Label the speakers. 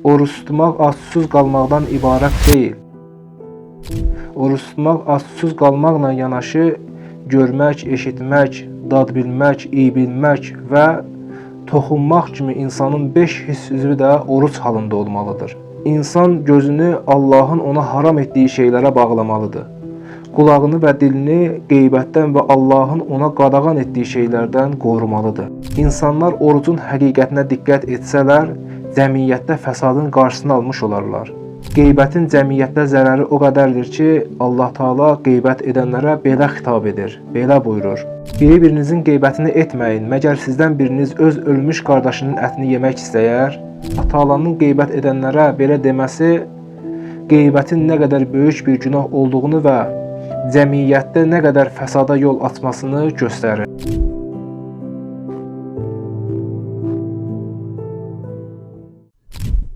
Speaker 1: Oruc tutmaq ac-susuz qalmaqdan ibarət deyil. Oruc tutmaq ac-susuz qalmaqla yanaşı görmək, eşitmək, dad bilmək, iy bilmək və toxunmaq kimi insanın 5 hiss üzvü də oruc halında olmalıdır. İnsan gözünü Allahın ona haram etdiyi şeylərə bağlamalıdır. Qulağını və dilini qeybətdən və Allahın ona qadağan etdiyi şeylərdən qorumalıdır. İnsanlar orucun həqiqətinə diqqət etsələr, cəmiyyətdə fəsadın qarşısını almış olarlar. Qeybətin cəmiyyətdə zərəri o qədərdir ki, Allah Taala qeybət edənlərə belə xitab edir, belə buyurur: Biri-birinizin qeybətini etməyin, məgər sizdən biriniz öz ölmüş qardaşının ətini yemək istəyər? Allah Taalanın qeybət edənlərə belə deməsi qeybətin nə qədər böyük bir günah olduğunu və cəmiyyətdə nə qədər fəsada yol açmasını göstərir.